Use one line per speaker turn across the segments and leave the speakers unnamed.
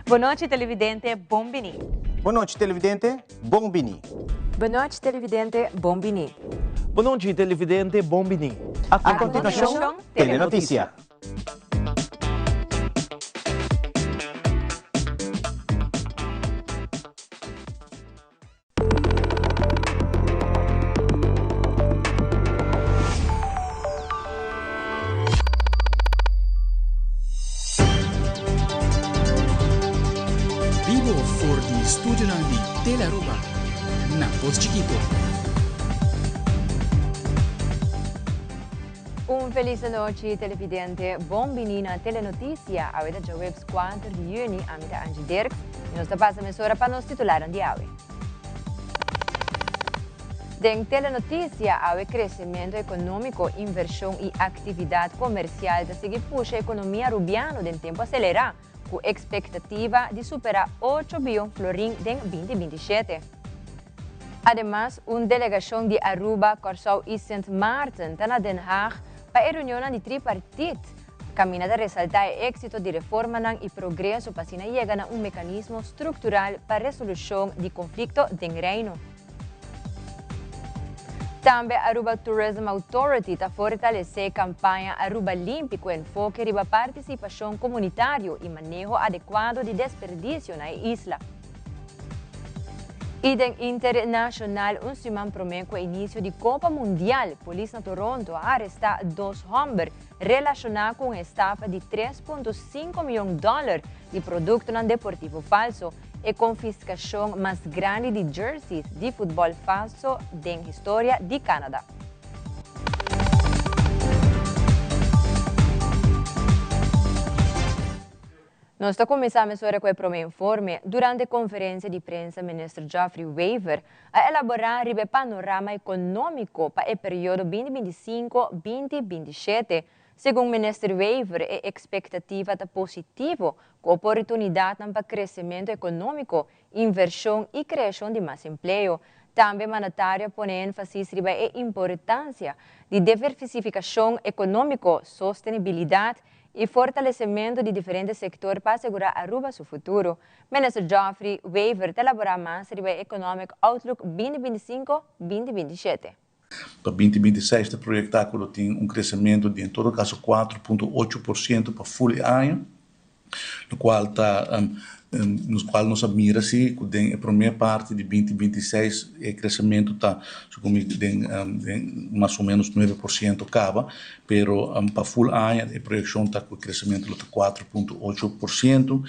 Bon nochi televidente, bon bini.
Bon nochi televidente, bon bini.
Bon nochi televidente, bon bini.
Bon nochi televidente, bon bini.
A continuacion, Telenoticia.
Bibo for di studionan di Telearuba na Pos Chikito.
Un feliz anochi televidente, bon bini na Telenoticia, awe ta djaweps 4 di juni, ami ta Angie Dirks y nos ta pasa mesora pa nos titularnan di awe. Den Telenoticia awe crecemento economico, inversion y actividad comercial ta sigui pusha economia Arubiano den tempo acelera, cu expectativa di supera ocho biyon florin den 2027. Ademas, un delegacion di Aruba, Corsou y Sint Maarten ta na Den Haag pa e reunionnan di tripartit. Caminda ta resalta e exito di reformanan y progreso pa asina yega na un mecanismo structural pa resolucion di conflicto den Reino. Tambe Aruba Tourism Authority ta fortalece campaña Aruba Limpi cu enfoke riba participacion comunitario y maneho adecuado di desperdicio na e isla. Y den internacional, un siman prome cu e inicio di Copa Mundial, polis na Toronto a aresta dos homber relaciona cu un estafa di 3.5 miyon dollar di productonan deportivo falso, e confiscacion mas grandi di jerseys di futbol falso den historia di Canada. Nos ta cuminsa mesora cu e prome informe. Durante conferencia di prensa Minister Geoffrey Wever a elabora riba e panorama economico pa e periodo 2025-2027. Segun Minister Wever e expectativa ta positivo cu oportunidadnan pa crecemento economico, inversion y creacion di mas empleo. Tambe mandatario a pone enfasis riba e importancia di diversificacion economico, sostenibilidad y fortalecemento di diferente sector pa asegura Aruba su futuro. Minister Geoffrey Wever ta elabora mas riba e Economic Outlook 2025-2027.
Pa 2026 ta proyecta cu lo tin un crecemento di en todo caso 4.8% pa full e aña, locual ta nos cual nos a mira si cu den e prome parti di 2026 e crecemento ta den, den mas o menos 9% caba, pero pa full aña e proyeccion ta cu e crecemento lo ta 4.8%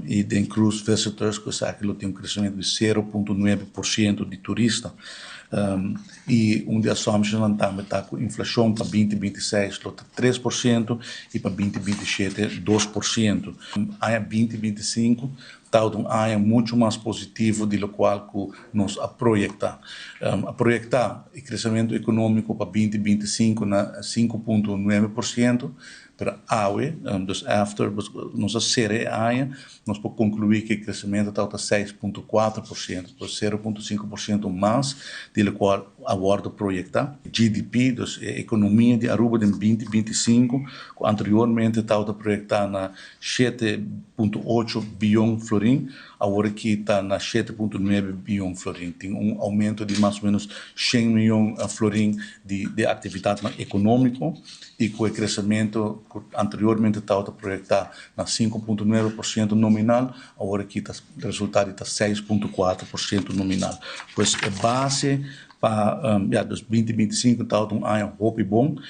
y den cruise visitors cu esaki lo tin un crecemento di 0.9% di turista. Y un di assumption tambe ta cu inflacion pa 2026 lo ta 3% y pa 2027 2%. Aña 2025 ta un aña mucho mas positivo di locual cu nos a proyecta. A proyecta e crecemento economico pa 2025 na 5.9%, pero awe, dus after nos a cera aña, nos por conclui cu e crecemento ta 6.4%, dus 0.5% mas di locual a wordo proyecta. GDP, dus e economia di Aruba den 2025, cu anteriormente tabata proyecta na 7.8 biyon florin, awor aki ta na 7.9 biyon florin. Tin un aumento di mas o menos 100 miyon florin di actividad economico y cu e crecemento anteriormente tabata proyecta na 5.9% nominal, awor aki ta resultado ta 6.4% nominal. Pues e base pa ja, dus 2025 ta un aña hopi bon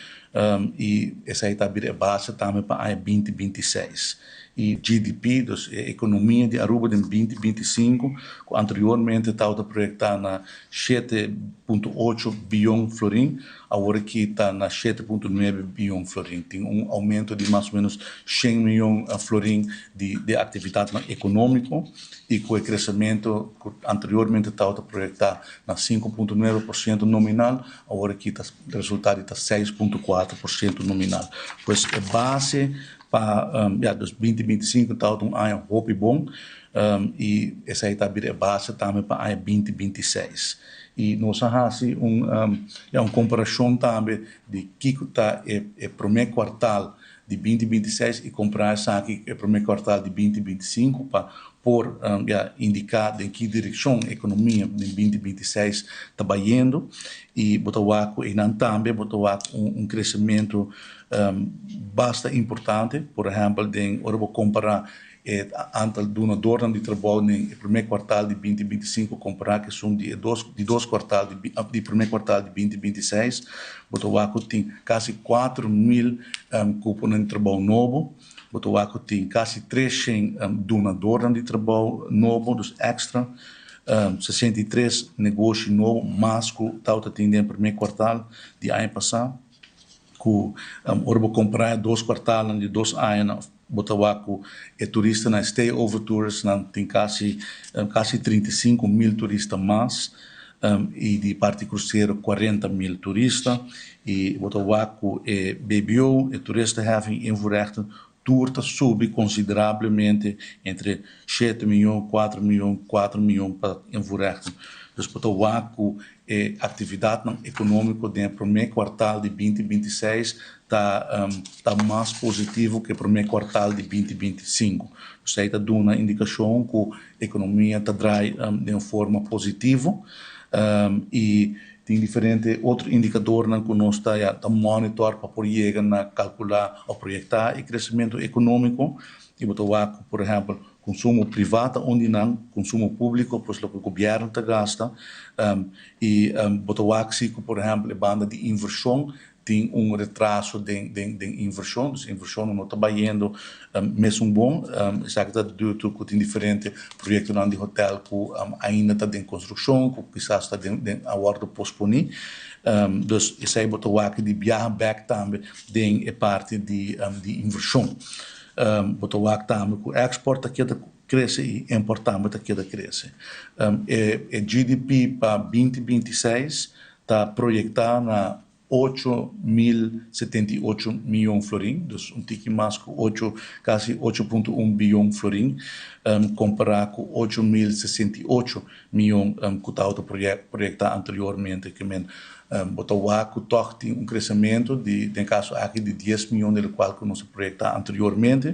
y esaki ta e base tambe pa aña 2026. Y GDP, dus e economia di Aruba den 2025, cu anteriormente tabata proyecta na 7.8 biyon florin, awor aki ta na 7.9 biyon florin. Tin un aumento di mas o menos 100 miyon florin di actividad economico y cu e crecemento anteriormente tabata proyecta na 5.9% nominal, awor aki ta resultado ta 6.4% nominal. Pues e base pa ja, dus 2025 ta un aña hopi bon. I esei ta bira e base tambe pa aña 2026. I nos a hasi un ya un komparashon tambe di kiko ta e e promé kuartal di 2026 i kompará esaki ku e promé kuartal di 2025 pa por ya indiká den ki direkshon ekonomia den 2026 ta bayendo. I bo ta wak ku einan tambe bo ta wak un kresementu basta importante. Por ehèmpel den ora bo kompará E aantal dunadornan di trabou den e promé kuartal di 2025 kompará ku esun di e dos di dos kuartal di di promé kuartal di 2026, bo ta wak ku tin kasi 4000 kuponan di trabou nobo. Bo ta wak ku tin kasi 300 dunadornan di trabou nobo, dus èkstra, 63 negoshi nobo mas ku tabata tin den e promé kuartal di aña pasá. Ku ora bo kompará e dos kuartalnan di dos añanan bo ta wak ku e turistanan, e stay over touristnan tin kasi kasi 35,000 turista mas i di parti krusero 40,000 turista i bo ta wak ku e BBO, e toeristenheffing invoerrechten tur ta subi konsiderablemente entre 7 mion, 4 mion, 4 mion pa invoerrechten. Dus bo ta wak ku e aktividatnan ekonómiko den e promé kuartal di 2026 ta ta mas positivo ku e promé kuartal di 2025. Dus ei ta duna indikashon ku ekonomia ta drai den un forma positivo i tin diferente otro indikadornan ku nos ta ya ta monitor pa por yega na kalkulá òf proyektá e kresementu ekonómiko i bo ta wak ku por ehèmpel konsumo privá ta un di nan, konsumo públiko pues loke gobièrnu ta gasta i bo ta wak si ku por ehèmpel e banda di invershon tin un retraso den den den invershon, dus invershon no ta bayendo mesun bon. Esaki ta due to ku tin diferente proyektonan di hotel ku ainda ta den konstrukshon, ku kisas ta den den a wòrdu posponí. Dus esei bo ta wak di biaha bèk tambe den e parti di di invershon. Bo ta wak tambe ku èkspòrt ta keda krese i impòrt tambe ta keda krese. E e GDP pa 2026 ta proyektá na 8078 mion florin, dus un tiki mas ku ocho, kasi 8.1 bion florin, kompará ku 8068 mion ku tabata proyektá anteriormente. Ke men bo ta wak ku tòg tin un kresementu di, den kaso aki, di 10 mion di lokual ku nos a proyektá anteriormente.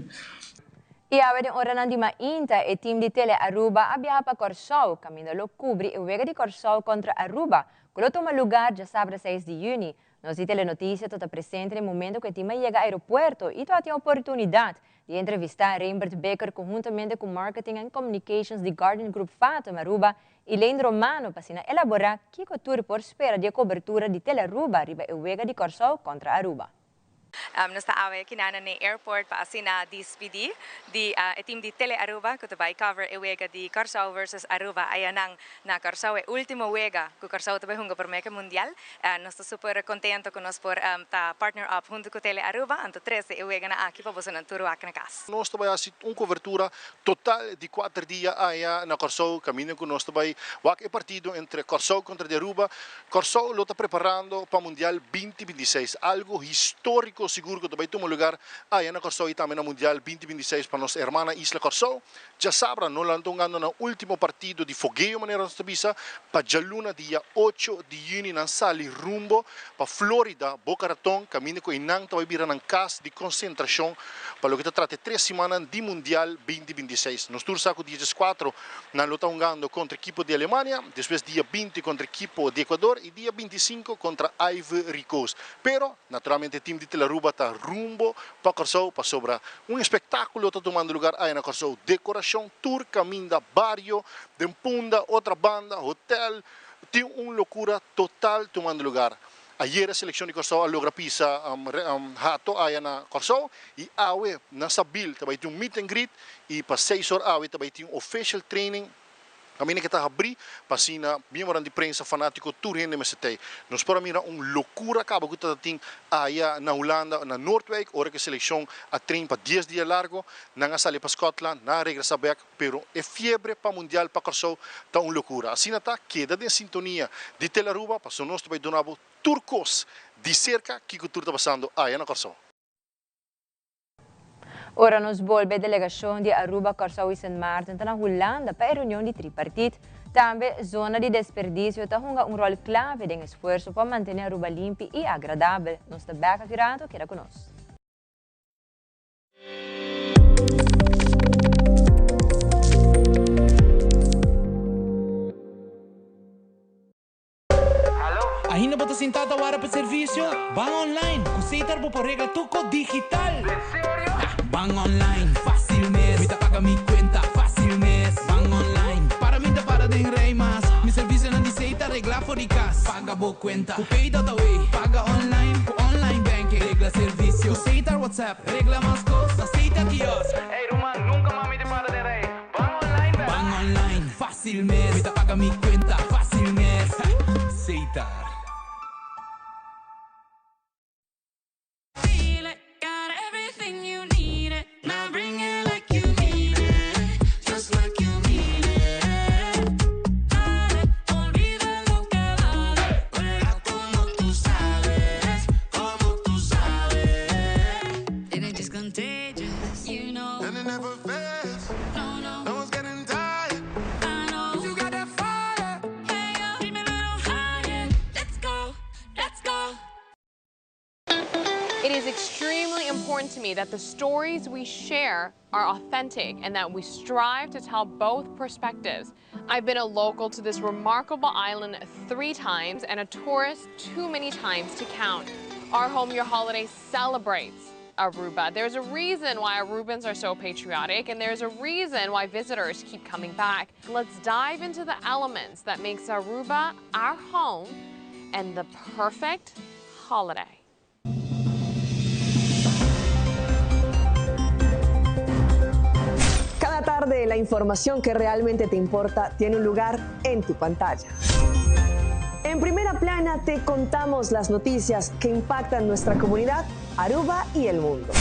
I awe den oranan di mainta e team di Tele Aruba a biaha pa Kòrsou kaminda lo kubri e wega di Kòrsou kontra Aruba ku lo tuma lugar djasabra 6 di yüni. Nos di Telenotisia ta ta presente na e momento ku e team a yega aeropuerto i ta tin oportunidat di entrevistá Rembert Becker konhuntamente ku Marketing and Communications di Garden Group Fatum Aruba Elaine Romano pa asina elaborá kiko tur por spera di e kobertura di Tele Aruba riba e wega di Kòrsou kontra Aruba.
Nos ta awe kinan na e airport pa asina dispidi di e team di Tele Aruba cu ta bay cover e wega di Corsou versus Aruba ayanan na Corsou, e ultimo wega cu Corsou ta bay hunga prome cu e mundial. Nos ta super contento cu nos por ta partner up hunto cu Tele Aruba anto trece e weganan aki pa bosonan tur wak na cas.
Nos ta bay haci un cobertura total di cuater dia aya na Corsou caminda cu nos ta bay wak e partido entre Corsou contra di Aruba. Kòrsou lo ta preparando pa Mundial 2026, algu históriko sigur ku ta bai tuma lugar aya na Kòrsou i tambe na Mundial 2026 pa nos hermana isla Kòrsou. Djasabra no lo ta hungando nan último partido di fogeo manera nos ta bisa, pa djaluna dia 8 di yüni nan sali rumbo pa Florida, Boca Raton, kaminda ku einan ta bai bira nan kas di konsentrashon pa loke ta trata e tres simannan di Mundial 2026. Nos tur sa ku dia 14 Nan lo ta hungando kontra ekipo di Alemania, despues dia 20 kontra ekipo di Ecuador i dia 25 kontra Ivory Coast. Pero, naturalmente team di Telaruba ta rumbo pa Kòrsou pasobra un espektákulo ta tumando lugar aya na Kòrsou. Dekorashon tur kaminda, bario, den Punda, otra banda, hotel, tin un lokura total tumando lugar. Ayer e selekshon di Kòrsou a logra pisa Hato aya na Kòrsou i awe na Sabil ta bai tin un meet and greet i pa seis or awe ta bai tin un official training kaminda ke ta habrí pa asina miembronan di prensa, fanátiko, tur hende mester ta ei. Nos por a mira un lokura kaba ku ta tin aya na Hulanda na Noordwijk ora ku e selekshon a train pa dies dia largo. Nan a sali pa Scotland, nan a regresa bek pero e fiebre pa mundial pa Kòrsou ta un lokura. Asina ta, keda den sintonia di Telaruba pasobra nos ta bai duna bo tur kos di serka kiko tur ta pasando aya na Kòrsou.
Ora nos bolbe delegacion di Aruba, Corsou y Sint Maarten ta na Hulanda pa e reunion di tripartiet. Tambe zona di desperdicio ta hunga un rol clave den esfuerso pa mantene Aruba limpi y agradabel. Nos ta bek aki rato, keda cu nos.
Ainda bo ta sintá ta wara pa servisio? Ban online! Ku Setar bo por regla tur kos digital! Ban online, fásil mes! Mi ta paga mi kuenta, fásil mes! Ban online, para mi ta para den rei mas! Mi servisionan di Setar reglá for di kas! Paga bo kuenta ku Pay.awe! Paga online ku online banking! Regla servisio ku Setar WhatsApp! Regla mas kos na Setar Kiosk! Ey ruman, nunka mas mi ta para den rei! Ban online bèk! Ban online, fásil mes! Mi ta paga mi kuenta, fásil mes! Setar.
It is extremely important to me that the stories we share are authentic and that we strive to tell both perspectives. I've been a local to this remarkable island three times and a tourist too many times to count. Our Home Your Holiday celebrates Aruba. There's a reason why Arubans are so patriotic and there's a reason why visitors keep coming back. Let's dive into the elements that makes Aruba our home and the perfect holiday.
Cada tarde la información que realmente te importa tiene un lugar en tu pantalla. En primera plana te contamos las noticias que impactan nuestra comunidad, Aruba y el mundo.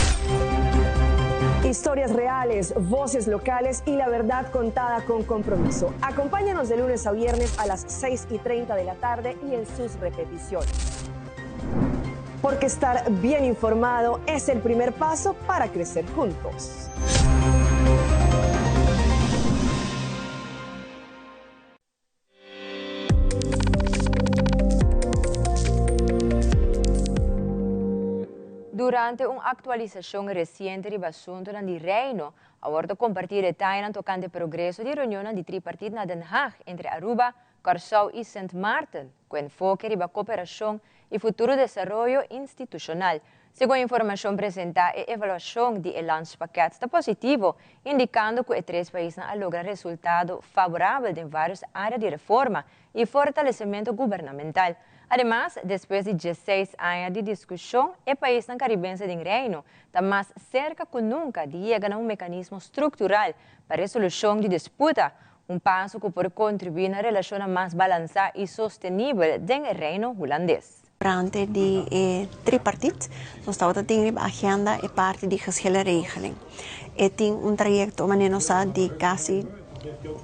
Historias reales, voces locales y la verdad contada con compromiso. Acompáñanos de lunes a viernes a las 6 y 30 de la tarde y en sus repeticiones. Porque estar bien informado es el primer paso para crecer juntos.
Durante un aktualisashon resiente riba asuntunan di Reino, a wòrdu kompartí detayenan tokante progreso di reunionnan di tripartit na Den Haag entre Aruba, Kòrsou i Sint Maarten, ku enfoke riba koperashon i futuro desaroyo institushonal. Segun informashon presentá, e evaluashon di e landspakket ta positivo, indikando ku e tres paisnan a logra resultado faborabel den vários área di reforma i fortalesementu gubernamental. Ademas, despues di diesseis aña di diskushon, e paisnan karibense den Reino ta mas serka ku nunka di yega na un mekanismo struktural pa resolushon di disputa, Un paso ku por kontribuí na relashonnan mas balansá i sostenibel den e Reino Hulandes.
Durante di e tripartit nos tabata tin riba agenda e parti di geschillenregeling. E tin un trayecto manera nos sa di casi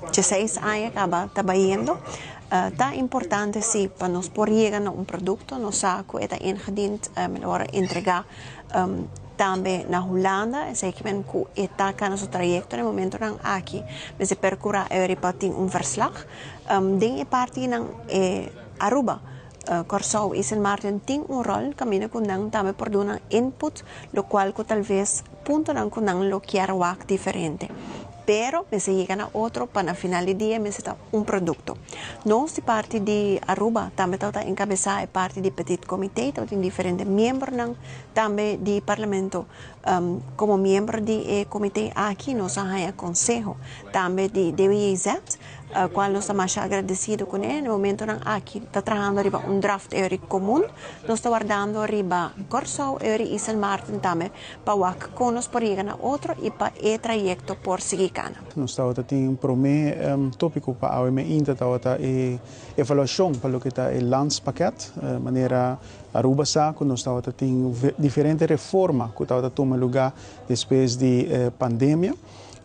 dieseis aña caba ta bayendo. Ta importante si pa nos por yega na un producto nos sa cu e ta ingediend, lo worde entrega Tambe na Hulanda, esei ke men ku e ta kana su trayekto na e momentonan aki mester perkurá eri pa tin un verslag. Den e partinan e Aruba, Kòrsou i Sint Maarten tin un ròl kaminda ku nan tambe por duna input lokual ku talves puntonan ku nan lo kier wak diferente. Pero mester yega na otro pa na final di dia mester ta un producto. Nos di parti di Aruba tambe tabata encabeza e parti di Petit Comité, tabatin diferente miembronan tambe di Parlamento. Como miembro di e comité aki nos a haya conseho tambe di DWJZ, cual nos ta masha agradecido cune. Na e momentonan aki ta trahando riba un draft euri comun. Nos ta wardando riba Corsou euri y Sint Maarten tambe pa wak kon nos por yega na otro i pa e trayekto por sigui kana.
Nos tabata tin promé tópiko pa awe meinta tabata e evaluashon pa loke ta e landspakket. Manera Aruba sa ku nos tabata tin diferente reforma ku tabata tuma lugá despues di pandemia.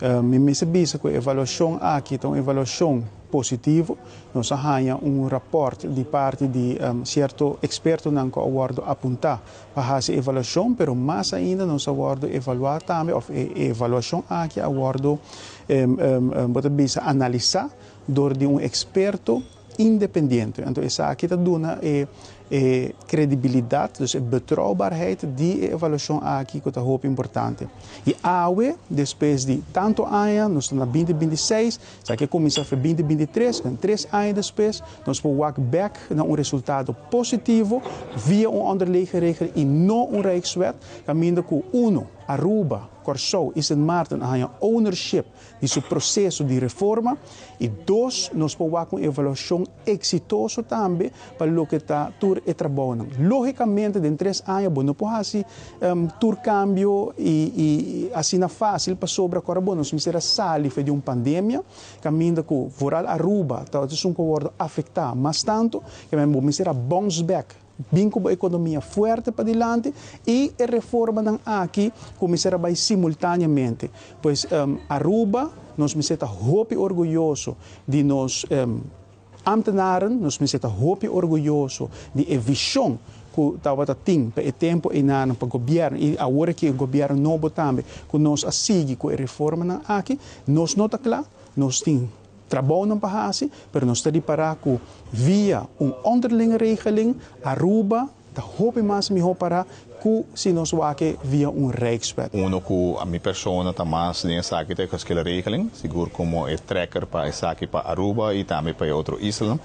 Mi mester bisa ku e evaluashon aki ta un evaluashon positivo. Nos a haña un rapòrt di parti di sierto ekspertonan ku a wòrdu apuntá pa hasi evaluashon, pero mas ainda nos a wòrdu evaluá tambe òf e evaluashon aki a wòrdu bo ta bisa analisá dor di un eksperto independiente. Anto esaki ta duna e e credibilidad, dus e betrouwbaarheid di e evaluacion aki cu ta hopi importante. Y awe, despues di tanto aña, nos ta na 2026, esaki a cuminsa fe 2023, den 3 aña despues, nos por wak bek na un resultado positivo via un onderlege regeling y no un Rijkswet, caminda cu uno, Aruba, Corsou y Sint Maarten a haña ownership di su proseso di reforma i dos, nos por wak un evaluashon eksitoso tambe pa loke ta tur e trabounan. Lógikamente den tres aña bo no por hasi tur kambio i asina fásil pasobra kòrda bo nos mester a sali for di un pandemia kaminda ku vooral Aruba tabata esun ku a wòrdu afektá mas tantu, ke men bo mester a bounce back. Bin ku bo ekonomia fuerte padilanti i e reformanan aki ku mester a bai simultaneamente. Pues Aruba nos mester ta hopi orguyoso di nos ambtenaren, nos mester ta hopi orguyoso di e vishon ku tabata tin pa e tempu einan pa gobièrnu i awor aki e gobièrnu nobo tambe ku nos a sigui ku e reformanan aki. Nos no ta kla, nos tin. Trabounan pa hasi, pero nos ta ripará ku via un onderlinge regeling Aruba ta hopi mas mihó pará ku si nos wak e via un Rijkswet.
Uno ku a mi persona ta mas den esaki ta e geschillenregeling, sigur komo e trekker pa esaki pa Aruba i tambe pa e otro islanan.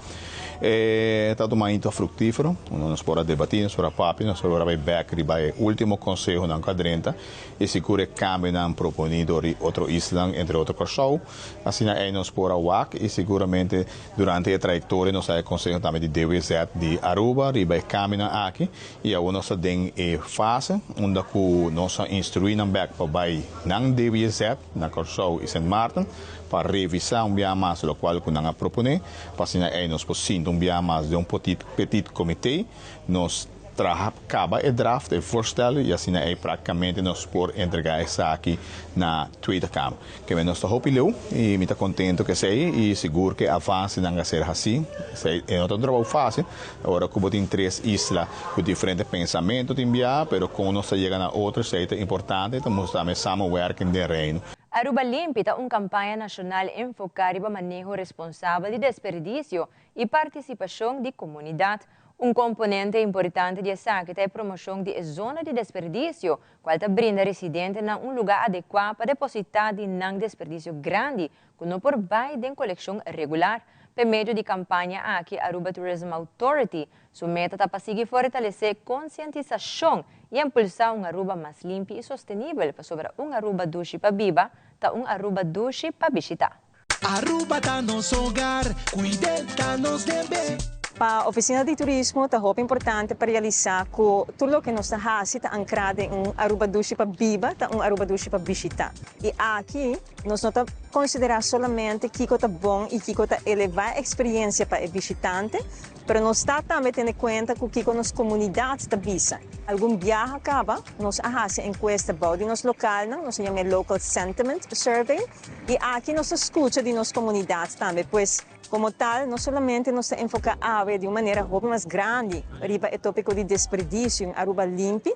E ta tuma into fruktífero, unda nos por a debatí, nos por a papia, nos por a bai bèk riba e último konsehonan ku a drenta i sigur e kambionan proponí dor di otro islanan, entre otro Kòrsou. Asina ei nos por a wak i siguramente durante e trayektoria nos a e konseho tambe di DWZ di Aruba riba e kambionan aki i awor nos ta den e fase unda ku nos a instruí nan bèk pa bai nan DWZ na Kòrsou i Sint Maarten pa revisá un biaha mas lokual ku nan a proponé pa asina ei nos por sinta un biaha mas den un petit comité nos Traha kaba e draft, e voorstel, i asina ei praktikamente nos por entregá esaki na Tweede Kamer. Keme nos ta hopi leu i mi ta kontentu ku esei i sigur ku e avansenan a ser hasí. Esei e no ta un trabou fásil, ora ku bo tin tres isla ku diferente pensamentu tin biaha, pero kon nos ta yega na otro esei ta importante, ta mustra tambe samenwerking den Reino.
Aruba Limpi ta un kampaña nashonal enfoká riba maneho responsabel di desperdisio i partisipashon di komunidat. Un komponente importante di esaki ta e promoshon di e zona di desperdisio, kual ta brinda residentenan un lugá adekuá pa depositá di nan desperdisio grandi ku no por bai den kolekshon regular. P'e medio di kampaña aki Aruba Tourism Authority su meta ta pa sigui fortalesé konsientisashon i impulsá un Aruba mas limpi i sostenibel pasobra un Aruba dushi pa biba ta un Aruba dushi pa bishitá.
Aruba ta nos hogar, cuid'e ta nos deber.
Pa Oficina di Turismo ta hopi importante pa realisa cu tur loke nos ta haci ta ancra den un Aruba dushi pa biba, ta un Aruba dushi pa bishita. Y aki nos no ta considera solamente kico ta bon y kico ta eleva e experiencia pa e bishitante, Pero nos ta tambe tene kuenta ku kiko nos komunidat ta bisa. Algun biaha kaba nos a hasi enkuesta bou di nos lokalnan, nos a yam'é Local Sentiment Survey, i aki nos ta skucha di nos komunidat tambe. Pues, komo tal, no solamente nos ta enfoká awe di un manera hopi mas grandi riba e tópiko di desperdisio en Aruba Limpi,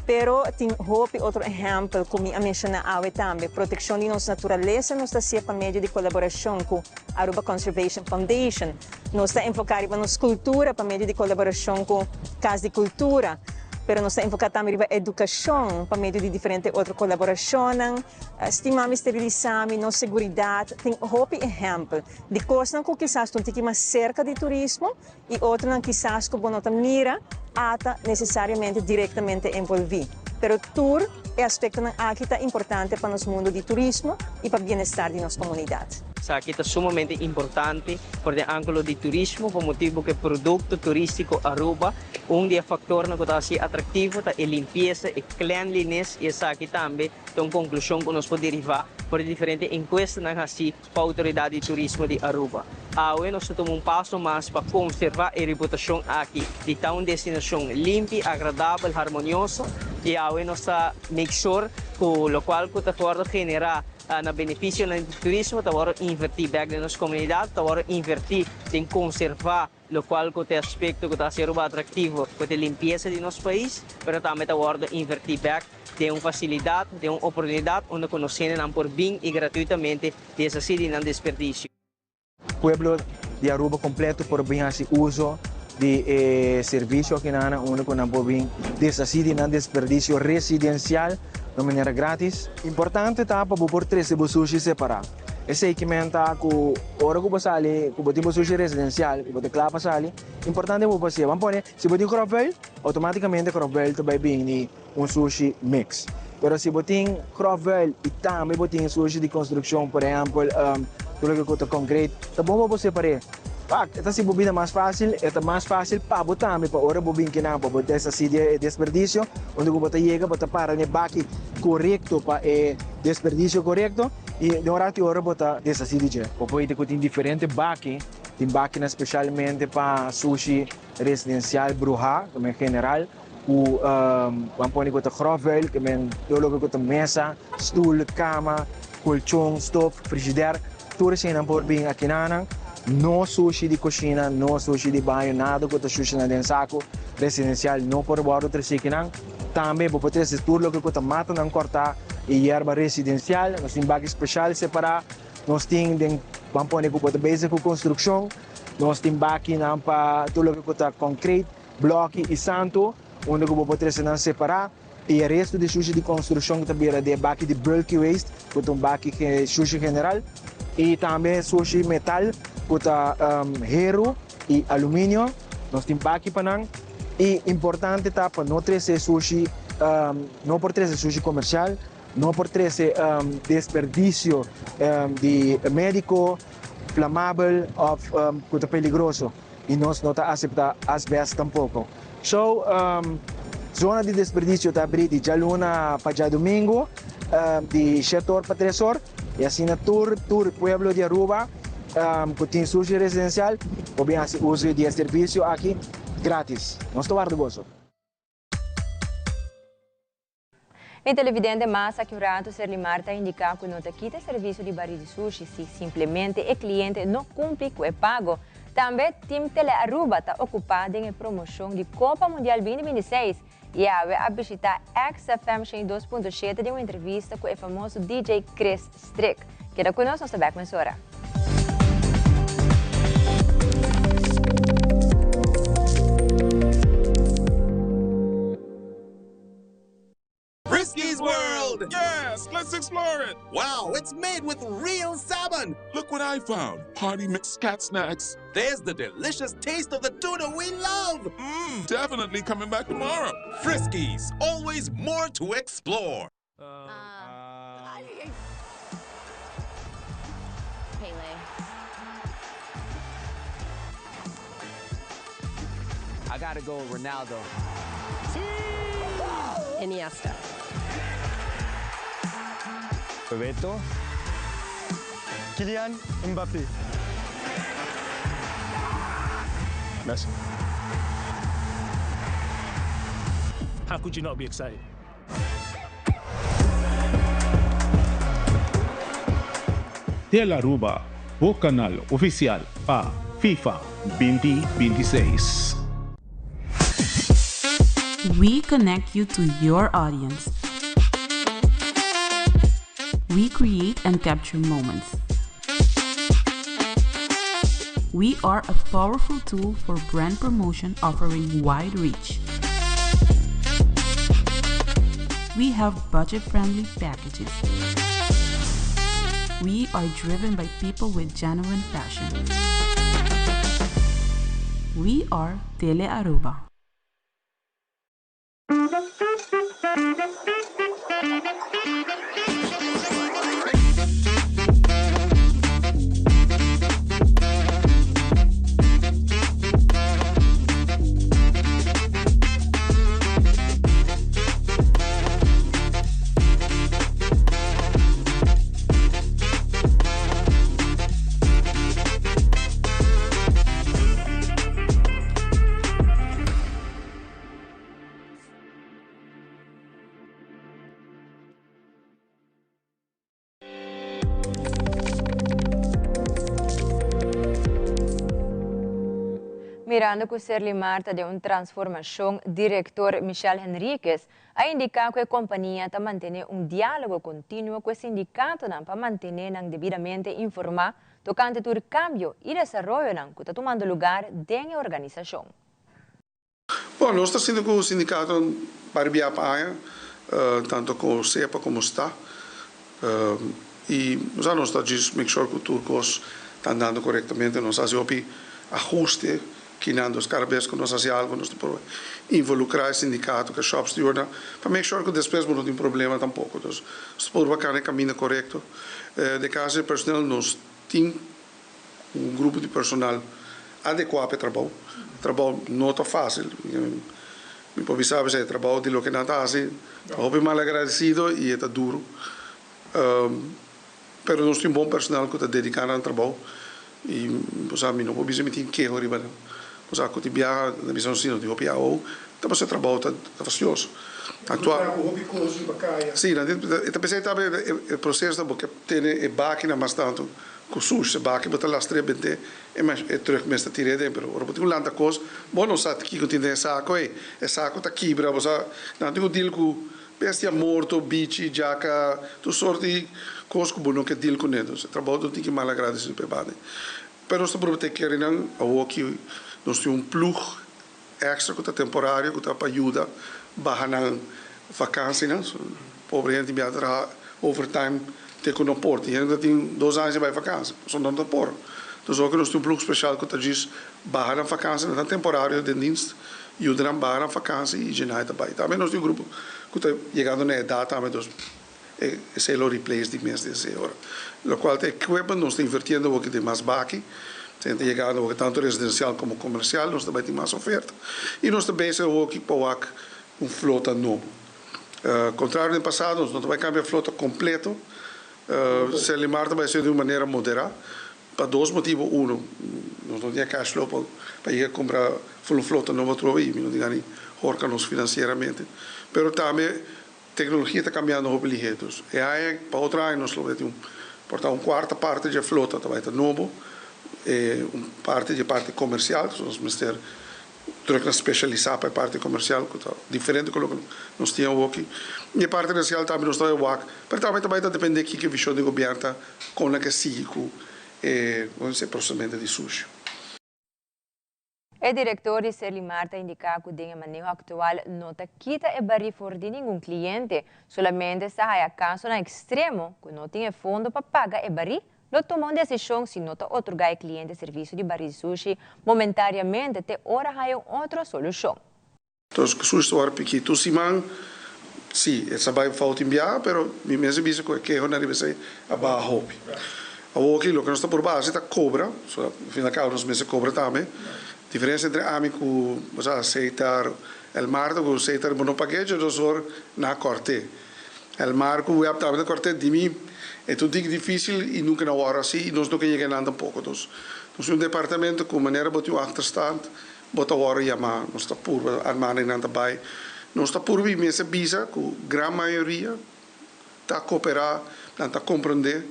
pero tin hopi otro ehèmpel ku mi a menshoná awe tambe. Protekshon di nos naturalesa nos ta hasié pa medio di kolaborashon ku Aruba Conservation Foundation. Nos ta enfoká riba nos kultura pa medio di kolaborashon ku Kas di Kultura, pero nos ta enfoká tambe riba edukashon pa medio di diferente otro kolaborashonnan. Stima mi sterilisá mi, nos seguridat. Tin hopi ehèmpel di kosnan ku kisas ta un tiki mas serka di turismo i otronan kisas ku bo no ta mira ata nesesariamente direktamente envolví. Pero tur e aspektonan aki ta importante pa nos mundu di turismo i pa bienestar di nos komunidat.
Esaki ta sumamente importante for den ángulo di turismo pa motibu ku e produkto turístiko Aruba, un di e faktornan ku ta hasi atraktivo ta e limpiesa, e cleanliness i esaki tambe ta un konklushon ku nos por derivá for di diferente enkuestanan hasí pa Outoridat di Turismo di Aruba. Awe nos ta tuma un paso mas pa konservá e reputashon aki di ta un destinashon limpi, agradabel, harmonioso i awe nos ta make sure ku lokual ku ta wòrdu generá. na beneficionan di turismo ta wòrdu invertí bèk den nos komunidat, ta wòrdu invertí den konservá lokual ku ta e aspekto ku ta hasi Aruba atraktivo, ku ta e limpiesa di nos pais, pero tambe ta wòrdu invertí bèk den un fasilidat, den un oportunidat unda ku nos hendenan por bin i gratuitamente deshasí di nan desperdisio.
Pueblo di Aruba completo por bin haci uso di e servicio akinan unda cu nan por bin deshaci di nan desperdicio residencial na un manera gratis. Importante ta pa bo por trece bo sushi separa. Esey kimen ta cu ora cu bo sali cu bo tin bo sushi residencial y bo ta cla pa sali, importante bo por haci'e. Ban pone si bo tin grofvuil, automaticamente grofvuil ta bay bini un sushi mix. Pero si bo tin grofvuil y tambe bo tin sushi di construccion, por ehempel tur loke cu ta concrete, ta bon pa bo separ'e. Wak, e ta haci bo bida mas facil, e ta mas facil pa bo tambe pa ora bo bin kinan pa bo deshaci di e desperdicio, unda cu bo ta yega bo ta para n'e baki corecto pa e desperdicio corecto y den un rato y ora bo ta deshaci di dje. Bo por hita cu tin diferente baki, tin bakinan specialmente pa sushi residencial bruha, como en general. Ku ban pone ku ta grofvuil, ke men tur loke ku ta mesa, stul, kama, kolchon, stof, frishider, tur eseinan por bin akinanan. No sushi di kushina, no sushi di baño, nada ku ta shushinan den saku residensial no por wòrdu trese akinan. Tambe bo por trese tur loke ku ta matanan kòrtá i yerba residensial. Nos tin baki speshal separá. Nos tin den ban pone ku bo ta bezig ku konstrukshon. Nos tin bakinan pa tur loke ku ta konkret. Bloki i santu, unda ku bo por trese nan separá, i e restu di shushi di konstrukshon ku ta bira di e baki di bulky waste, ku ta un baki shushi general, i tambe sushi metal ku ta heru i aluminio, nos tin baki pa nan. I importante ta pa no trese sushi, no por trese sushi komersial, no por trese desperdisio di médiko, flamabel òf ku ta peligroso. y nos no ta acepta asbest tampoco. So, zona di desperdicio ta abri di djaluna pa djadomingo di shete or pa tres or y asina tur tur pueblo di Aruba cu tin sushi residencial por bin haci uso di e servicio aki gratis. Nos ta warda boso.
Mi televidente mas aki un ratu Serlimar ta indiká ku no ta kita e servisio di barí di sushi si simplemente e kliente no kumpli ku e pago. Tambe Team Telearuba ta okupá den e promoshon di Kopa Mundial 2026 i awe a bishitá XFM 102.7 den un entrevista ku e famoso DJ Chris Strik. Keda ku nos, nos ta bèk mesora.
Frisky's World! Yes, let's explore it! Wow, it's made with real salmon! Look what I found! Party mix cat snacks. There's the delicious taste of the tuna we love! Mmm, definitely coming back tomorrow. Friskies, always more to explore.
Pele.
I gotta go with Ronaldo.
Iniesta.
Bebeto.
Kylian Mbappé.
Messi.
How could you not be excited?
Tele Aruba, bo canal oficial pa FIFA 2026.
We connect you to your audience. We create and capture moments. We are a powerful tool for brand promotion offering wide reach. We have budget friendly packages. We are driven by people with genuine passion. We are Tele Aruba.
Mirando cu Serlimar ta den un transformacion, director Michel Henriquez a indica cu e compania ta mantene un dialogo continuo cu e sindicatonan pa mantene nan debidamente informa tocante tur cambio y desaroyonan cu ta tumando lugar den e organisacion.
Bon, nos ta sinti ku sindikatonan bari bia pa aña, tanto ku sepa komo sta. I nos a nos ta djis make sure ku tur kos ta andando korektamente. Nos a hasi hopi ahuste kinan, dus kada bes ku nos hasi algu nos ta por involukrá e sindikato ku e shopstewardnan pa make sure ku despues bo no tin problema tampoko. Dus nos ta purba kana e kaminda korekto. Den kaso di personel nos tin un grupo di personal adekuá pa e trabou. E trabou no ta fásil. Mi por bisa bo e trabou di loke nan ta hasi ta hopi malagradesido i e ta duru. Pero nos tin bon personal ku ta dediká nan trabou i bo sa mi no por bisa mi tin keho riba nan. Bo sa ku tin biaha nan ta bisa nos si no tin hopi awo ta pasobra e trabou ta fastioso. Si, nan tin e ta p'esei tambe e proseso ta bo ke tene e bakinan mas tantu. Ku sush se baki bo ta lastra e bente e mas e truck mes ta tira e den pero ora bo tin ku lanta kos bo no sa kiko tin den e sako ei e sako ta kibra bo sa nan tin ku deal ku bestia morto bichi djaka tur sort di kos ku bo no ke deal kuné entonces e trabou ta un tiki mal agradesido pa e banda ei pero nos ta prueba take care di nan awoki nos tin un plug extra ku ta temporario ku ta pa yuda baha nan vakansinan. Pobre hende tin bia traha overtime te ku no por. Tin hende ku ta tin dos aña sin bai vakansi pasobra nan no ta por. Entonces oke nos tin un plug speshal ku ta djis baha nan vakansi, nan ta temporario den dienst, yuda nan baha nan vakansi i dje nan e ta bai. Tambe nos tin un grupo ku ta yegando na edat tambe entonces esei lo replace di mes di esei ora. Lokual ta equipment nos ta invertiendo awoki den mas baki. Esei ta yegando awoki tanto residencial komo komersial nos ta bai tin mas oferta. I nos ta bezig awoki pa wak un flota nobo. Kontrario den pasado nos no ta bai kambia flota kompleto. Serlimar ta bai hasié di un manera moderá pa dos motibu. Uno, nos no tin e cash flow pa yega kumpra un flota nobo atrobe i mi no tin gana di horka nos finansieramente. Pero tambe Tecnologia ta cambiando hopi lihe, dus e aña pa otro aña nos lo bay tin un por ta un cuarta parte dje flota ta bay ta nobo, e un parte dje parti comercial, dus nos mester trucknan specialisa pa e parti comercial cu ta diferente cu loke nos tin awoki, y e parti residencial tambe nos ta bay wak, pero tambe ta bay ta depende kiko e vision di gobierno ta con nan ke sigui cu e procesamiento di sushi.
E direktor di Serlimar ta indiká ku den e maneho aktual no ta kita e barí for di ningun kliente, solamente sa haya kasonan ekstremo ku no tin e fondo pa paga e barí, lo tuma un desishon si no ta otorgá e kliente servisio di barí di sushi momentariamente te ora haya un otro solushon.
Entonces ku sushi ta wòrdu piki tur siman, si e sa bai fout in biaha, pero mi mes a bisa ku e keho na riba esei a baha hopi. Awoki loke nos ta purba hasi ta kobra, so al fin y al cabo nos mester kobra tambe. Diferensia entre ami ku bo sa Seitar Elmar ta ku Seitar bo no pag'é dje dos or na kòrt'é. Elmar ku web tambe ta kòrt'é, di mi e ta un tiki difisil i nunka na wòrdu hasi i nos no ke yega einan tampoko. Nos tin un departamento ku manera bo tin un achterstand Bo ta wòrdu yamá, nos ta purba armá na nan ta bai. Nos ta purba i mester bisa ku gran mayoria ta koperá, nan ta komprendé.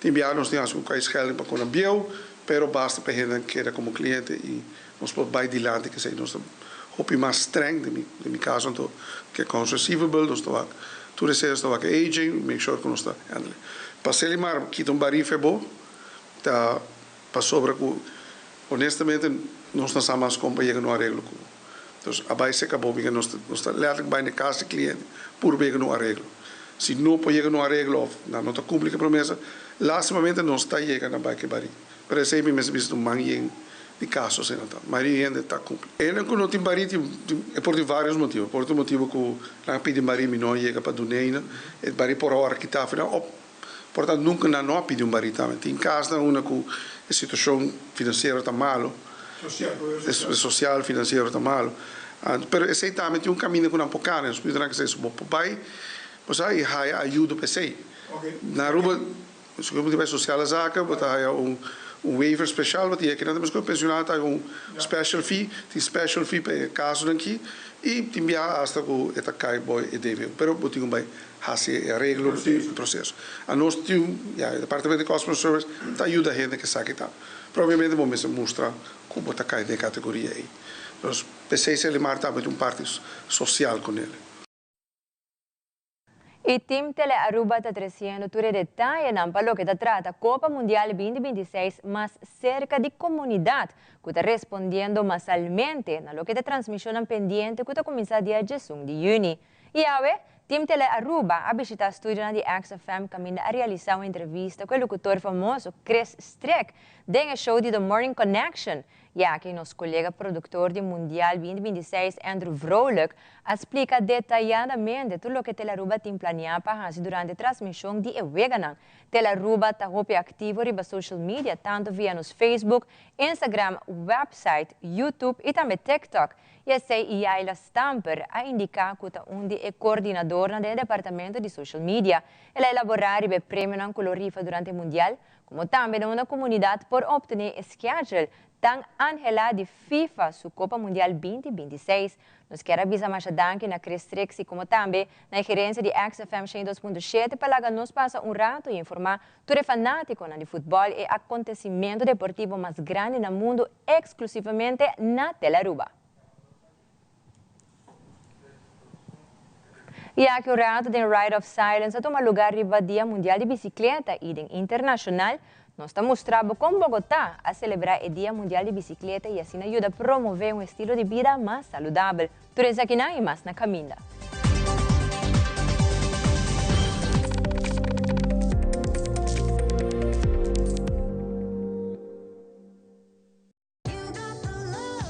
Tin biaha nos tin hasi un kwijtschelding pa kona bieu, pero basta pa e hendenan keda komo kliente i nos por bai dilanti kesei. Nos ta hopi mas streng, den mi den mi kaso anto ku accounts receivable nos ta wak tur esei, nos ta wak e aging, make sure ku nos ta handle. Pa Selimar kita un barife bo ta Pasobra ku honestamente nos no sa mas kon pa yega na un areglo ku bo. Entonces a bai seka bo bika nos nos ta letterlijk bai na kas di kliente puru pa yega na un areglo. Si no por yega na un areglo of nan no ta kumpli ku e promesa, lastimamente nos ta yega na bai ke barí. Pero esei mi mester bisa ta un man yen di kaso asina ta. Mayoria hende ta kumpli. Hende ku no tin barí tin e por tin varios motibu. Por tin motibu ku nan a pidi barí mi no a yega pa dun'e, e barí por a ora kita afe nan op. Por tanto nunca nan no a pidi un barí tambe. Tin casnan unda cu e situacion financiero ta malo, social, financiero ta malo. Pero esey tambe tin un caminda cu nan por cana. Nos pidi nan cu esey bo por bay, bo sa, y haya ayudo pa esey. Na Aruba, si bo tin bay sociale zaken, bo ta haya un. Un waiver special bo tin aki nan ta meskos pensionado ta un special fee, tin special fee pa e casonan aki y tin biaha hasta cu e ta cay bo e debe pero bo tin cu bay haci e areglo e proceso. Anos tin ya e departamento di customer service ta yuda hende cu esaki ta pero obviamente bo mester mustra cu bo ta cay den e categoria ey. Entonces pesey Selimar tambe tin un parti social cu nele.
E Team Telearuba ta treciendo tur e detayenan pa loke ta trata Copa Mundial 2026 mas cerca di comunidad cu ta respondiendo masalmente na loke ta transmisionnan pendiente cu ta cuminsa dia 11 di juni. Y awe, Team Telearuba a bishita studionan di XFM caminda a realisa un entrevista cu e locutor famoso Chris Strick den e show di The Morning Connection Ya ki nos kolega produktor di Mundial 2026 Andrew Vrolijk a splika detayadamente tur loke Telaruba tin planiá pa hasi durante transmishon di e weganan. Telaruba ta hopi aktivo riba social media tantu via nos Facebook, Instagram, website, YouTube i tambe TikTok. I esei Yaila Stamper a indiká ku ta un di e koordinadornan den e departamento di social media. El a elaborá riba e premionan ku lo rifa durante e Mundial, Como tambe na unda comunidad por obtene e schedule tan anhela di FIFA su Copa Mundial 2026. Nos kier a bisa masha danki na Chris Trixie como tambe na e gerencia di XFM 102.7 pa laga nos pasa un rato y informa tur e fanaticonan di futbol e acontecimento deportivo mas grandi na mundo exclusivamente na Telaruba. I aki un rato den Ride of Silence a tuma lugar riba Dia Mundial di Bicicleta i den internashonal nos ta mustra bo kon Bogotá a selebrá e Dia Mundial di Bicicleta i asina yuda promové un estilo di bida mas saludabel. Tur esakinan i mas na kaminda.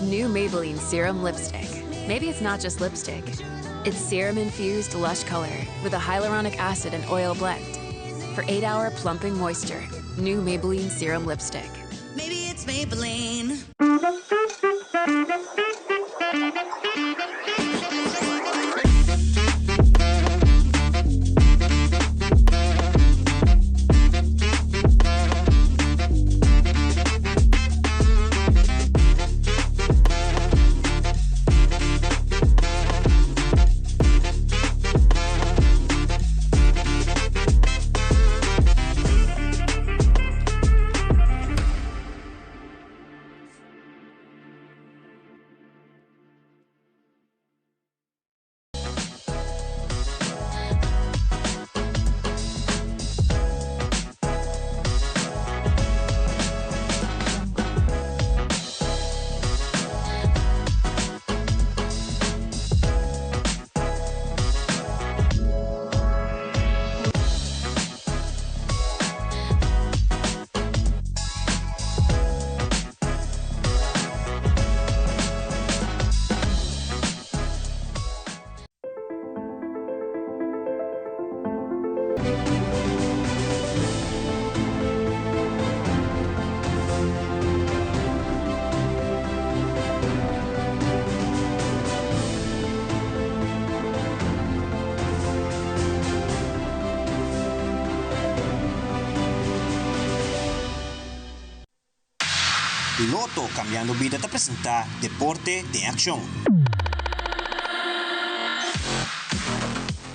New Maybelline Serum Lipstick. Maybe it's not just lipstick. It's serum-infused lush color with a hyaluronic acid and oil blend. For 8-hour plumping moisture, new Maybelline Serum Lipstick.
Maybe it's Maybelline.
Lotto Cambiando Bida ta presenta Deporte den Accion.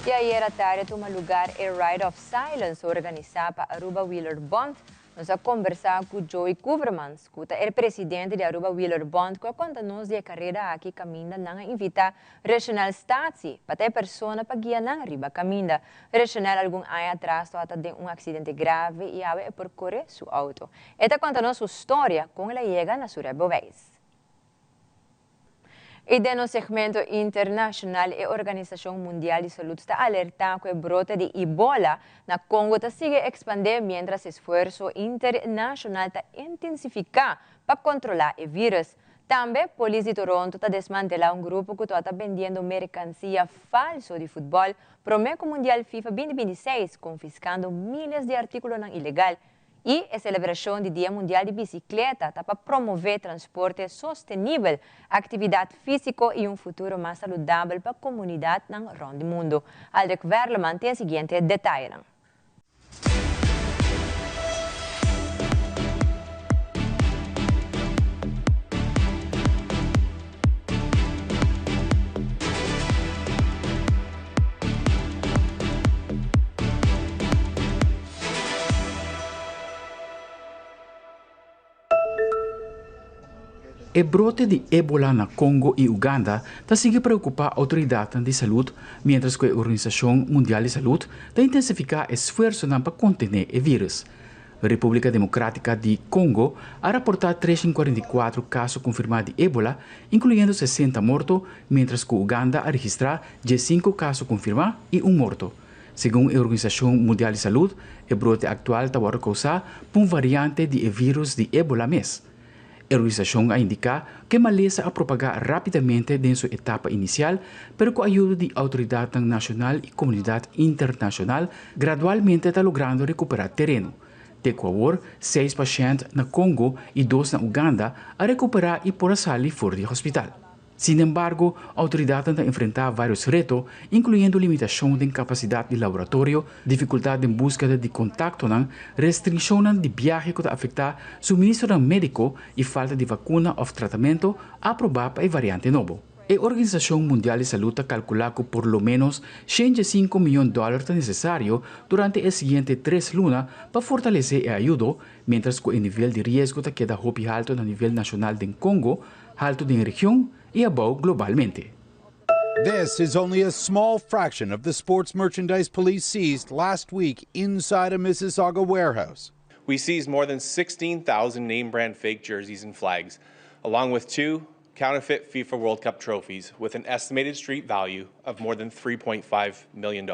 Y ayera tarde a tuma lugar e Ride of Silence organisa pa Aruba Wieler Bond. Nos a conversa cu Joey Koevermans, cu ta e presidente di Aruba Wieler Bond, cu a conta nos di e careda aki caminda nan a invita Richenel Statie pa ta e persona pa guia nan riba caminda. Richenel algun aña atras tabata den un accidente grave y awe e por core su auto. E ta conta nos su storia con el a yega na su rijbewijs. Y den nos segmento internacional e Organisacion Mundial di Salud ta alerta cu e brote di Ebola na Congo ta sigui expande mientras esfuerzo internacional ta intensifica pa controla e virus. Tambe, polis di Toronto ta desmantela un grupo cu tabata bendiendo mercancia falso di futbol prome cu Mundial FIFA 2026, confiscando miles di articulonan ilegal. Y e celebracion di Dia Mundial di Bicicleta ta pa promove transporte sostenibel, actividad fisico y un futuro mas saludabel pa comunidadnan rond di mundo. Aldrich Werleman tin e siguiente detayenan.
E brote di Ebola na Congo y Uganda ta sigui preocupa autoridadnan di salud, mientras cu e Organisacion Mundial di Salud ta intensifica esfuersonan pa contene e virus. Republica Democratica di Congo a raporta 344 caso confirma di Ebola, incluyendo 60 morto, mientras cu Uganda a registra 15 caso confirma y un morto. Segun e Organisacion Mundial di Salud, e brote actual ta wordo causa pa un variante di e virus di Ebola mes. E organisacion a indica cu e malesa a propaga rapidamente den su etapa inicial, pero cu ayudo di autoridadnan nacional y comunidad internacional gradualmente ta logrando recupera tereno. Te cu awor, seis pashent na Congo y dos na Uganda a recupera y por a sali for di hospital. Sinembargo, autoridadnan ta enfrenta varios reto, incluyendo limitacion den capacidad di laboratorio, dificultad den busqueda di contactonan, restriccionnan di biahe cu ta afecta suministronan medico y falta di vacuna of tratamento aproba pa e variante nobo. E Organisacion Mundial di Salud ta calcula cu por lo menos 105 miyon dollar ta necesario durante e siguiente tres luna pa fortalece e ayudo, mientras cu e nivel di riesgo ta keda hopi halto na nivel nacional den Congo, halto den region y abou globalmente.
This is only a small fraction of the sports merchandise police seized last week inside a Mississauga warehouse.
We seized more than 16,000 name brand fake jerseys and flags, along with two counterfeit FIFA World Cup trophies with an estimated street value of more than $3.5 million.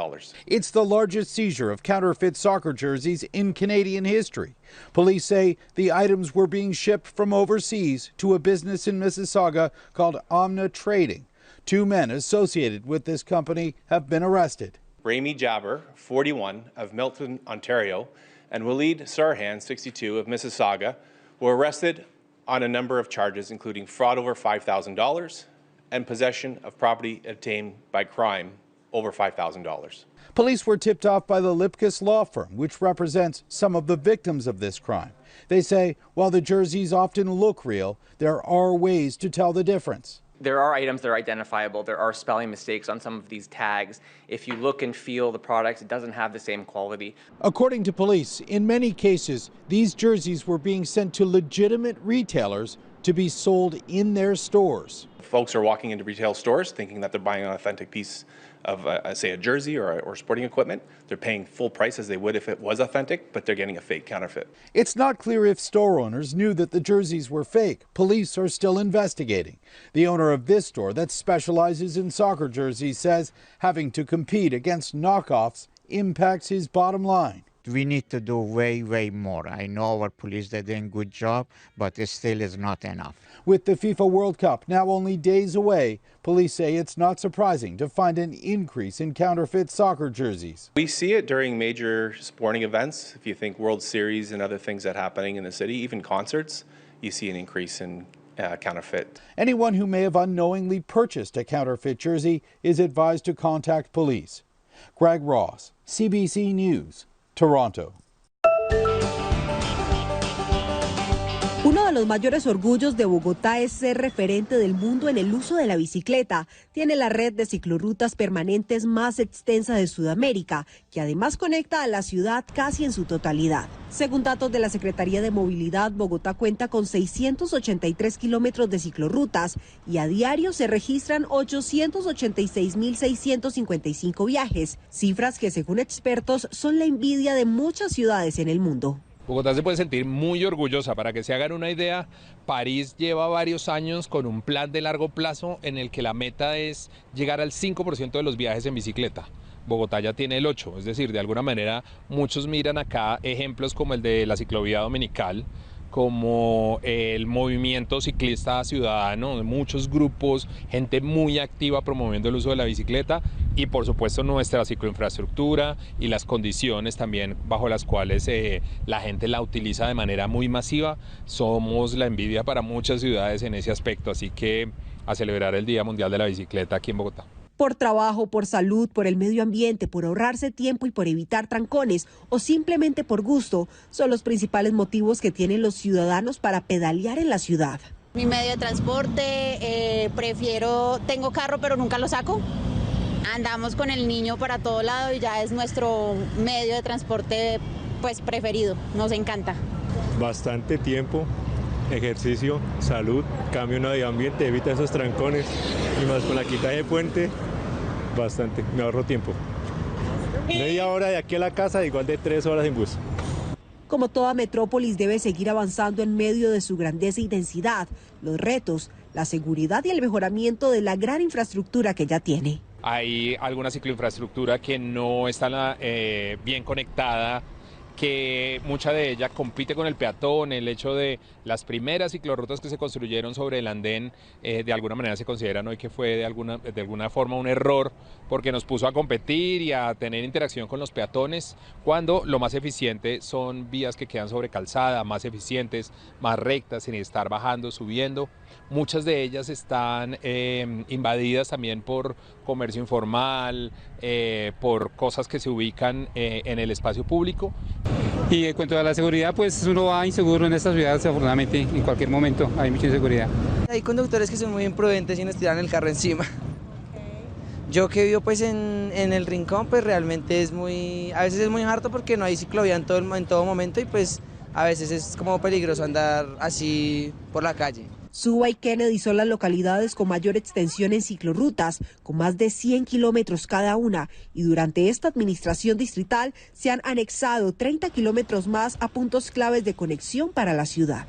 It's the largest seizure of counterfeit soccer jerseys in Canadian history. Police say the items were being shipped from overseas to a business in Mississauga called Omna Trading. Two men associated with this company have been arrested.
Rami Jabber, 41, of Milton, Ontario, and Waleed Sarhan, 62, of Mississauga, were arrested on a number of charges, including fraud over $5,000 and possession of property obtained by crime over $5,000.
Police were tipped off by the Lipkus law firm, which represents some of the victims of this crime. They say while the jerseys often look real, there are ways to tell the difference.
There are items that are identifiable. There are spelling mistakes on some of these tags. If you look and feel the product, it doesn't have the same quality.
According to police, in many cases, these jerseys were being sent to legitimate retailers to be sold in their stores.
Folks are walking into retail stores thinking that they're buying an authentic piece of, say, a jersey or sporting equipment. They're paying full price as they would if it was authentic, but they're getting a fake counterfeit.
It's not clear if store owners knew that the jerseys were fake. Police are still investigating. The owner of this store that specializes in soccer jerseys says having to compete against knockoffs impacts his bottom line.
We need to do way, way more. I know our police, they're doing a good job, but it still is not enough.
With the FIFA World Cup now only days away, police say it's not surprising to find an increase in counterfeit soccer jerseys.
We see it during major sporting events. If you think World Series and other things that are happening in the city, even concerts, you see an increase in counterfeit.
Anyone who may have unknowingly purchased a counterfeit jersey is advised to contact police. Greg Ross, CBC News, Toronto.
Uno de los mayores orgullos de Bogotá es ser referente del mundo en el uso de la bicicleta. Tiene la red de ciclorrutas permanentes más extensa de Sudamérica, que además conecta a la ciudad casi en su totalidad. Según datos de la Secretaría de Movilidad, Bogotá cuenta con 683 kilómetros de ciclorrutas y a diario se registran 886.655 viajes, cifras que según expertos son la envidia de muchas ciudades en el mundo.
Bogotá se puede sentir muy orgullosa. Para que se hagan una idea, París lleva varios años con un plan de largo plazo en el que la meta es llegar al 5% de los viajes en bicicleta. Bogotá ya tiene el 8%, es decir, de alguna manera muchos miran acá ejemplos como el de la ciclovía dominical, como el movimiento ciclista ciudadano, muchos grupos, gente muy activa promoviendo el uso de la bicicleta y por supuesto nuestra cicloinfraestructura y las condiciones también bajo las cuales la gente la utiliza de manera muy masiva. Somos la envidia para muchas ciudades en ese aspecto, así que a celebrar el Día Mundial de la Bicicleta aquí en Bogotá.
Por trabajo, por salud, por el medio ambiente, por ahorrarse tiempo y por evitar trancones o simplemente por gusto, son los principales motivos que tienen los ciudadanos para pedalear en la ciudad.
Mi medio de transporte, prefiero, tengo carro pero nunca lo saco. Andamos con el niño para todo lado y ya es nuestro medio de transporte, preferido, nos encanta.
Bastante tiempo,
Ejercicio, salud, cambio de ambiente, evita esos trancones y más con la quita de puente, bastante, me ahorro tiempo. Media hora de aquí a la casa, igual de 3 horas en bus.
Como toda metrópolis debe seguir avanzando en medio de su grandeza y densidad, los retos, la seguridad y el mejoramiento de la gran infraestructura que ya tiene.
Hay alguna cicloinfraestructura que no está bien conectada, que mucha de ella compite con el peatón. El hecho de las primeras ciclorrutas que se construyeron sobre el andén, de alguna manera se consideran hoy que fue de alguna forma un error, porque nos puso a competir y a tener interacción con los peatones, cuando lo más eficiente son vías que quedan sobre calzada, más eficientes, más rectas, sin estar bajando, subiendo. Muchas de ellas están invadidas también por comercio informal, por cosas que se ubican en el espacio público.
Y en cuanto a la seguridad, pues uno va inseguro en esta ciudad, desafortunadamente, en cualquier momento hay mucha inseguridad.
Hay conductores que son muy imprudentes y nos tiran el carro encima. Yo que vivo, pues, en el Rincón, pues realmente a veces es muy harto porque no hay ciclovía en todo momento y pues a veces es como peligroso andar así por la calle.
Suba y Kennedy son las localidades con mayor extensión en ciclorrutas, con más de 100 kilómetros cada una, y durante esta administración distrital se han anexado 30 kilómetros más a puntos claves de conexión para la ciudad.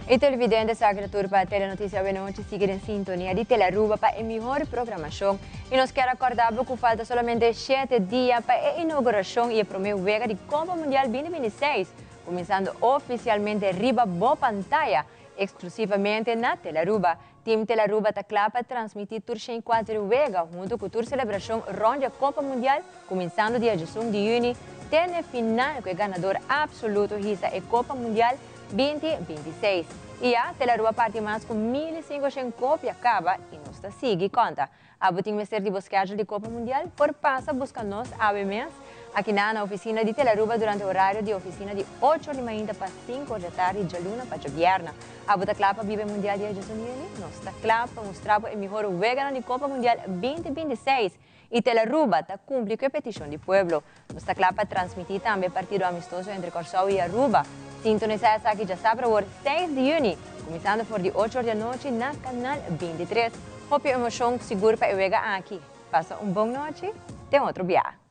Y televidente, esaki tur pa Telenoticia awe nochi. Sigui den sintonia di Telearuba pa e mihó programacion. Y nos kier recorda cu falta solamente 7 dia pa e inauguracion y e prome wega di Copa Mundial 2026, cuminsando oficialmente riba bo pantaya, exclusivamente na Telearuba. Team Telearuba ta cla pa transmiti tur 4 wega hunto cu tur celebracion rond di Copa Mundial, cuminsando dia 1 di juni, te na final cu e ganador absoluto hisa e Copa Mundial 2026. Y ya, Telearuba a parti mas cu 1.500 copia caba y nos ta sigui conta. Abo tin mester di bo schedule di Copa Mundial? Por pasa busca nos awe mes aki na oficina di Telearuba durante horario di oficina di 8 di mainta pa 5 di atardi, dialuna pa diabierna. Abo ta cla pa biba Mundial dia 1 di juni? Nos ta cla pa mustra e mihor wega di Copa Mundial 2026 y Telearuba ta cumpli cu e peticion di pueblo. Nos ta cla pa transmiti tambe partido amistoso entre Corsou y Aruba. Sintonisa esaki diasabra 6 di juni, cuminsando for di 8 or di anochi na Canal 23. Hopi emocion sigur pa e wega aki. Pasa un bon nochi, te otro biaha.